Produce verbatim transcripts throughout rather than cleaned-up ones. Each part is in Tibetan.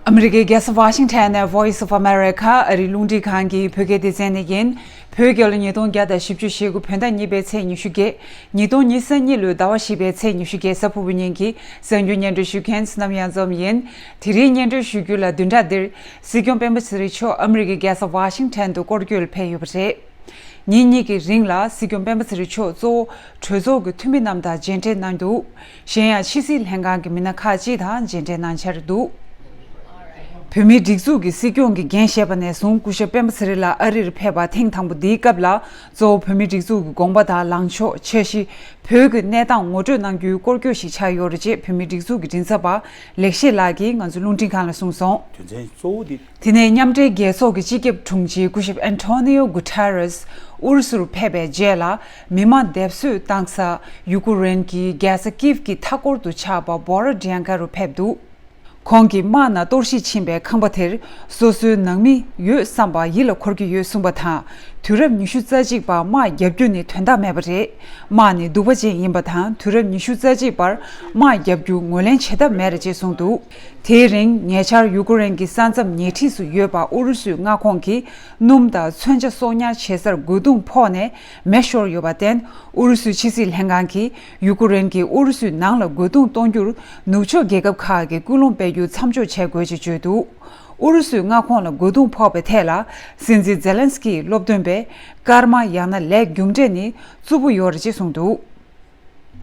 ཨ་མི་རི་ཀའི་རྒྱལ་ས་ཝ་ཤིང་ཊོན་ནས་Voice of America ཨ་རིའི་རླུང་འཕྲིན་ཁང་གི་བོད་སྐད་སྡེ་ཚན་ནས་ཡིན། བོད་རྒྱལ་ལོ་ཉིས་སྟོང་བརྒྱ་དང་བཞི་བཅུ་ཞེ་དགུ་བོད་ཟླ་གཉིས་པའི་ཚེས་ཉི་ཤུ་བརྒྱད། ཉིས་སྟོང་ཉི་ཤུ་རྩ་གཉིས་ལོའི་ཟླ་བ་བཞི་པའི་ཚེས་ཉི་ཤུ་བརྒྱད་གཟའ་ཕུར་བུ་ཉིན་གྱི་གསར་འགྱུར་སྙན་སྒྲོན་ཞུ་མཁན་བསོད་ནམས་གཡང་འཛོམས་ཡིན། དེ་རིང་སྙན་སྒྲོན་ཞུ་རྒྱུ་ལ་བདུན་ཕྲག་འདིར་སྲིད་སྐྱོང་སྤེན་པ་ཚེ་རིང་མཆོག་ཨ་མི་རི་ཀའི་རྒྱལ་ས་ཝ་ཤིང་ཊོན་དུ་སྐོར་སྐྱོད་ལ་ཕེབས་ཡོད་པ་རེད། ཉིན་གཉིས་ཀྱི་རིང་ལ་སྲིད་སྐྱོང་སྤེན་པ་ཚེ་རིང་མཆོག་གཙོ་བོ་གྲོས་ཚོགས་ཀྱི་འཐུས་མི་རྣམས་དང་མཇལ་འཕྲད་གནང་འདུག་གཞན་ཡང་ཕྱི་སྲིད་ལྷན་ཁང་གི་མི་སྣ་ཁག་ཅིག་དང་མཇལ་འཕྲད་གནང་འཆར་འདུག་བོད་མིའི་སྒྲིག་འཛུགས་ཀྱི་སྲིད་སྐྱོང་གི་འགན་བཞེས་པ་ནས་བཟུང་སྐུ་ཞབས་སྤེན་པ་ཚེ་རིང་ལགས་ཨ་རིར་ཕེབས་པ་ཐེངས་དང་པོ་འདིའི་སྐབས་ལ། གཙོ་བོ་བོད་མིའི་སྒྲིག་འཛུགས་ཀྱི་དགོངས་པ་དང་ལངས་ཕྱོགས། འཆར་གཞི། བོད་ཀྱི་གནས་སྟངས་ངོ་སྤྲོད་གནང་རྒྱུའི་སྐོར་སྐྱོད་ཞིག་ཆགས་ཡོད་རེད་ཅེས་བོད་མིའི་སྒྲིག་འཛུགས་ཀྱི་མགྲིན་ཚབ་པ་ལེགས་བཤད་ལགས་ཀྱིས་ང་ཚོའི་རླུང་འཕྲིན་ཁང་ལ་གསུངས་སོང་། དོན་ཚན་གཙོ་བོ་འདི། དེ་ནས་མཉམ་འབྲེལ་རྒྱལ་ཚོགས་ཀྱི་སྤྱི་ཁྱབ་དྲུང་ཆེ་སྐུ་ཞབས་Antonio Guterres ཨུ་རུ་སུར་ཕེབས་པའི་རྗེས་ལ། མི་མང་སྡེབ་གསོད་བཏང་ས་ཡུ་ཀུ་རེན་གྱི་རྒྱལ་ས་ཀིབ་ཀྱི་མཐའ་སྐོར་དུ་ཆགས་པ་Borodyanka རུ་ཕེབས་འདུག་ཁོང་གིས་དམག་ནང་གཏོར་བཤིག་ཕྱིན་པའི་ཁང་པ་དེར་སོ་སོའི་ནང་མི་ཡོད་བསམ་པ་ཡིད་ལ་འཁོར་གྱི་ཡོད་གསུངས་པ་དང་། དུས་རབས་ཉི་ཤུ་རྩ་གཅིག་པར་དམག་བརྒྱབ་རྒྱུ་ནི་དོན་དག་མེད་པ་རེད། དམག་ནི་སྡུག་པ་ཅན་ཡིན་པ་དང་། དུས་རབས་ཉི་ཤུ་རྩ་གཅིག་པར་དམག་བརྒྱབ་རྒྱུ་ངོས་ལེན་བྱེད་ཐབས་མེད་རེད་ཅེས་གསུངས་འདུག་དེའི་རིང་ཉེ་ཆར་ཡུ་ཀུ་རེན་གྱི་ས་མཚམས་ཉེ་འཁྲིས་སུ་ཡོད་པ་ཨུ་རུ་སུའི་མངའ་ཁོངས་ཀྱི་སྣུམ་དང་མཚོན་ཆ་གསོག་ཉར་བྱེད་སར་རྒོལ་རྡུང་ཕོག་ནས་མེ་ཤོར་ཡོད་པར་བརྟེན། ཨུ་རུ་སུའི་ཕྱི་སྲིད་ལྷན་ཁང་གིས་ཡུ་ཀུ་རེན་གྱིས་ཨུ་རུ་སུའི་ནང་ལ་རྒོལ་རྡུང་གཏོང་རྒྱུར་ནུབ་ཕྱོགས་རྒྱལ་ཁབ་ཁག་གིས་སྐུལ་སློང་སྤེལ་རྒྱུ་མཚམས་འཇོག་བྱེད་དགོས་ཅེས་བརྗོད་འདུག་ཨུ་རུ་སུའི་མངའ་ཁོངས་ལ་རྒོལ་རྡུང་ཕོག་པའི་ཐད་ལ། སྲིད་འཛིན་ཛེ་ལན་སི་ཀིས་སློབ་སྟོན་པས། སྐར་མ་ཡང་ན་ལས་རྒྱུ་འབྲས་ནི་རྩུབ་པོ་ཡོད་རེད་ཅེས་གསུངས་འདུག་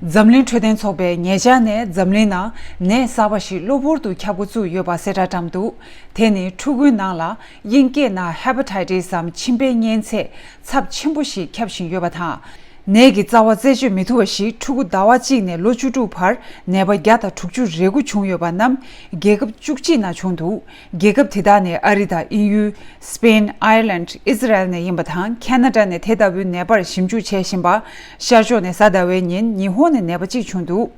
འཛམ་གླིང་འཕྲོད་བསྟེན་ཚོགས་པས་ཉེ་ཆར་ནས་འཛམ་གླིང་ནང་ནད་གསར་པ་ཞིག་གློ་བུར་དུ་ཁྱབ་འགོ་བཙུགས་ཡོད་པ་གསལ་བསྒྲགས་བཀྲམ་འདུག་དེ་ནི་ཕྲུ་གུའི་ནང་ལ་དབྱིན་སྐད་ནང་Hepatitis འམ་མཆིན་པའི་གཉན་ཚད་ཚབས་ཆེན་པོ་ཞིག་ཁྱབ་བཞིན་ཡོད་པ་དང་། ནད་ཀྱི་རྩ་བ་རྩད་གཅོད་མི་ཐུབ་པ་ཞིག་ཕྲུ་གུ་ཟླ་བ་གཅིག་ནས་ལོ་བཅུ་དྲུག་བར་ནད་པ་བརྒྱ་དང་དྲུག་ཅུ་རེ་དགུ་བྱུང་ཡོད་པ་རྣམས་རྒྱལ་ཁབ་བཅུ་གཅིག་ནང་བྱུང་འདུག་རྒྱལ་ཁབ་དེ་དག་ནི་ཨ་རི་དང་དབྱིན་ཡུལ། སི་པེན། ཨའི་ལན། ཨི་ཟི་རལ་ནས་ཡིན་པ་དང་། ཁེ་ན་ཌ་ནས་དེ་ལྟ་བུའི་ནད་པར་ཞིབ་འཇུག་བྱེད་བཞིན་པ། ཤར་ཕྱོགས་ནས་གཟའ་ཟླ་བའི་ཉིན་ཉི་ཧོང་ནས་ནད་པ་གཅིག་བྱུང་འདུག་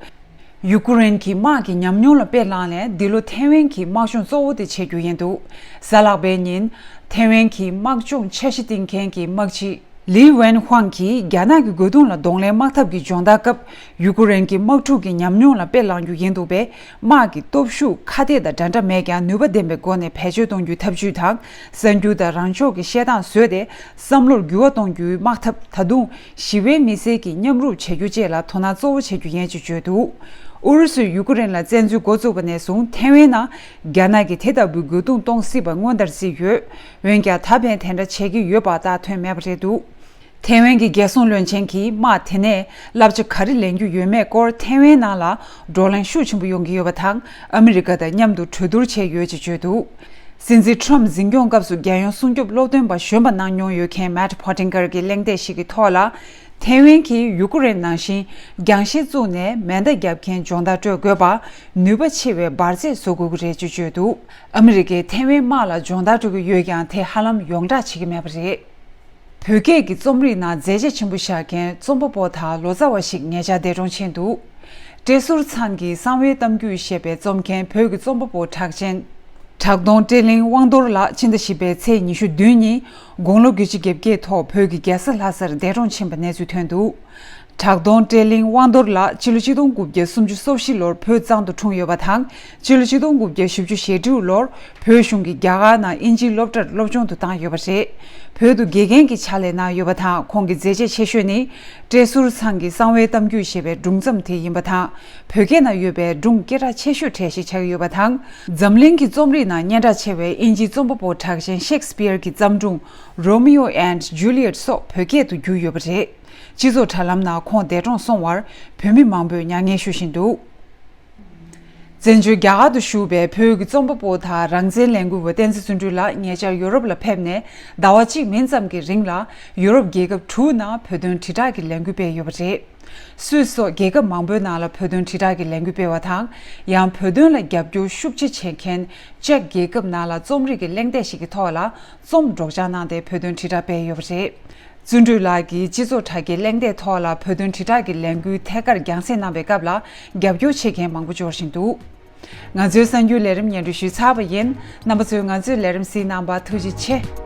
ཡུ་ཀུ་རེན་གྱི་དམག་གི་ཉམས་མྱོང་ལ་དཔེ་བླངས་ནས། འདི་ལོ་ཐེ་ཝན་གྱི་དམག་སྦྱོང་གཙོ་བོ་དེ་བྱེད་རྒྱུ་ཡིན་འདུག་གཟའ་ལྷག་པའི་ཉིན། ཐེ་ཝན་གྱི་དམག་སྦྱོང་འཆར་གཞི་བཏིང་མཁན་གྱི་དམག་སྤྱི། ལི་ཝེན་ཧུའང་གིས་རྒྱ་ནག་གི་རྒོལ་རྡུང་ལ་གདོང་ལེན་དམག་འཐབ་ཀྱི་སྦྱོང་བརྡར་སྐབས། ཡུ་ཀུ་རེན་གྱི་དམག་འཁྲུག་གི་ཉམས་མྱོང་ལ་དཔེ་བླངས་རྒྱུ་ཡིན་འདུག་པས། དམག་གི་སྟོབས་ཤུགས་ཁ་གཏད་དང་འདྲ་འདྲ་མེད་ཀྱང་ནུས་པ་ལྡན་པའི་སྒོ་ནས་བེད་སྤྱོད་གཏོང་རྒྱུའི་ཐབས་ཇུས་དང་། གསར་འགྱུར་དང་རང་ཕྱོགས་ཀྱི་བཤད་སྟངས་བཟོས་ཏེ། བསམ་བློར་འགྱུར་བ་གཏོང་རྒྱུའི་དམག་འཐབ། ད་དུང་ཞི་བའི་མི་སེར་གྱིས་མཉམ་རུབ་བྱེད་རྒྱུ་བཅས་ལ་དོ་སྣང་གཙོ་བོ་བྱེད་རྒྱུ་ཡིན་ཅེས་བརྗོད་འདུག་ཨུ་རུ་སུས་ཡུ་ཀུ་རེན་ལ་བཙན་འཛུལ་འགོ་བཙུགས་པ་ནས་བཟུང་ཐེ་ཝན་ནང་རྒྱ་ནག་གིས་དེ་ལྟ་བུའི་རྒོལ་རྡུང་གཏོང་སྲིད་པ་སྔོན་ལྟར་བརྩིས་ཡོད། འོན་ཀྱང་ད་ཕན་དེ་འདྲ་བྱེད་ཀྱི་ཡོད་པ་རྟགས་ཐོན་མེད་པ་རེད་འདུག་ཐེ་ཝན་གྱི་རྒྱལ་སྲུང་བློན་ཆེན་གྱིས་དམག་དེ་ནས་བསླབ་བྱ་ག་རེ་ལེན་རྒྱུ་ཡོད་མེད་སྐོར། ཐེ་ཝན་ནང་ལ་བགྲོ་གླེང་ཤུགས་ཆེན་པོ་ཡོང་གི་ཡོད་པ་དང་། ཨ་མི་རི་ཀ་དང་མཉམ་དུ་གྲོས་བསྡུར་བྱས་ཡོད་ཅེས་བརྗོད་འདུག་སྲིད་འཛིན་ཁྲོམ་འཛིན་སྐྱོང་སྐབས་སུ་རྒྱལ་ཡོངས་སྲུང་སྐྱོབ་སློབ་སྟོན་པ་གཞོན་པ་གནང་མྱོང་ཡོད་མཁན་མེ་ཊི་ཕོ་ཊིང་ཀར་གྱི་གླེང་སྟེགས་ཤིག་གི་ཐོག་ལ། ཐེ་ཝན་གྱིས་ཡུ་ཀུ་རེན་ནང་བཞིན་རྒྱང་ཤེལ་བཙུགས་ནས་མེ་མདའ་བརྒྱབ་མཁན་སྦྱོང་བརྡར་སྤྲོད་དགོས་པ། ནུས་པ་ཆེ་བའི་འབར་རྫས་བཟོ་དགོས་ཀྱི་རེད་ཅེས་བརྗོད་འདུག་ཨ་མི་རི་ཀས་ཐེ་ཝན་དམག་ལ་སྦྱོང་བརྡར་སྤྲོད་ཀྱི་ཡོད་ཀྱང་། དེ་ཧ་ལམ་ཡོངས་བསྒྲགས་བྱེད་ཀྱི་མེད་པ་རེད། བོད་སྐད་ཀྱི་རྩོམ་རིག་ནང་མཛད་རྗེས་ཆེན་པོ་བཞག་མཁན་རྩོམ་པ་པོ་དང་ལོ་ཙཱ་བ་ཞིག་ཉེ་ཆར་འདས་གྲོངས་ཕྱིན་འདུག་བཀྲས་ཟུར་ཚང་གི་གསང་བའི་གཏམ་རྒྱུད་ཞེས་པའི་རྩོམ་མཁན་བོད་ཀྱི་རྩོམ་པ་པོ་གྲགས་ཅན། བྲག་གདོང་བཀྲས་གླིང་དབང་རྡོར་ལགས་སྤྱི་ཟླ་བཞི་པའི་ཚེས་ཉི་ཤུ་བདུན་ཉིན་དགུང་ལོ་དགུ་བཅུ་གོ་བརྒྱད་ཐོག་བོད་ཀྱི་རྒྱལ་ས་ལྷ་སར་འདས་གྲོངས་ཕྱིན་པ་གནས་ཚུལ་ཐོན་འདུག་བྲག་གདོང་བཀྲས་གླིང་དབང་རྡོར་ལགས་སྤྱི་ལོ་ཆིག་སྟོང་དགུ་བརྒྱ་སུམ་ཅུ་སོ་བཞི་ལོར་བོད་གཙང་དུ་འཁྲུངས་ཡོད་པ་དང་། སྤྱི་ལོ་ཆིག་སྟོང་དགུ་བརྒྱ་བཞི་བཅུ་ཞེ་དྲུག་ལོར་བོད་གཞུང་གིས་རྒྱ་གར་ནང་དབྱིན་ཇིའི་སློབ་གྲྭར་སློབ་སྦྱོང་དུ་བཏང་ཡོད་པ་རེད། བོད་དུ་དགེ་རྒན་གྱི་ཕྱག་ལས་གནང་ཡོད་པ་དང་། ཁོང་གི་མཛད་རྗེས་ཆེ་ཤོས་ནི། བཀྲས་ཟུར་ཚང་གི་གསང་བའི་གཏམ་རྒྱུད་ཞེས་པའི་སྒྲུང་རྩོམ་དེ་ཡིན་པ་དང་། བོད་སྐད་ནང་ཡོད་པའི་སྒྲུང་སྐད་གྲགས་ཆེ་ཤོས་གྲས་ཤིག་ཆགས་ཀྱི་ཡོད་པ་དང་། འཛམ་གླིང་གི་རྩོམ་རིག་ནང་སྙན་གྲགས་ཆེ་བའི་དབྱིན་ཇིའི་རྩོམ་པ་པོ་གྲགས་ཅན་ཤེག་སི་པིར་གྱི་བརྩམས་སྒྲུང་Romeo and Juliet སོགས་བོད་སྐད་དུ་བསྒྱུར་ཡོད་པ་རེད། སྤྱི་ཚོགས་དྲ་ལམ་ནང་ཁོང་འདས་གྲོངས་སོང་བར་བོད་མི་མང་པོས་མྱ་ངན་ཞུ་བཞིན་འདུག་བཙན་བྱོལ་རྒྱ་གར་དུ་བཞུགས་པའི་བོད་ཀྱི་རྩོམ་པ་པོ་དང་རང་བཙན་ལས་འགུལ་བ་བསྟན་འཛིན་བརྩོན་འགྲུས་ལགས་ཉེ་ཆར་ཡོ་རོབ་ལ་ཕེབས་ནས་ཟླ་བ་གཅིག་མིན་ཙམ་གྱི་རིང་ལ་ཡོ་རོབ་རྒྱལ་ཁབ་དྲུག་ནང་བོད་དོན་དྲིལ་བསྒྲགས་ཀྱི་ལས་འགུལ་སྤེལ་ཡོད་པ་རེད། སུད་སོགས་རྒྱལ་ཁབ་མང་པོའི་ནང་ལ་བོད་དོན་དྲིལ་བསྒྲགས་ཀྱི་ལས་འགུལ་སྤེལ་བ་དང་། ཡང་བོད་དོན་ལ་རྒྱབ་སྐྱོར་ཤུགས་ཆེ་བྱེད་མཁན་ཅེཀ་རྒྱལ་ཁབ་ནང་ལ་རྩོམ་རིག་གི་གླེང་སྟེགས་ཤིག་གི་ཐོག་ལ་རྩོམ་སྒྲོག་སྦྱང་གནང་སྟེ་བོད་དོན་དྲིལ་བསྒྲགས་སྤེལ་ཡོད་པ་རེད། བརྩོན་འགྲུས་ལགས་ཀྱིས་སྤྱི་ཚོགས་དྲ་རྒྱའི་གླེང་སྟེགས་ཐོག་ལ་བོད་དོན་དྲིལ་བསྒྲགས་ཀྱི་ལས་འགུལ་ཐད་ཀར་རྒྱང་སྲིང་གནང་བའི་སྐབས་ལ་རྒྱབ་སྐྱོར་བྱེད་མཁན་མང་པོ་འབྱོར་བཞིན་འདུག་ང་ཚོའི་གསར་འགྱུར་ལས་རིམ་སྙན་སྒྲོན་ཞུས་ཚར་བ་ཡིན། རྣམ་པ་ཚོས་ང་ཚོའི་ལས་རིམ་གཟིགས་གནང་བར་ཐུགས་རྗེ་ཆེ།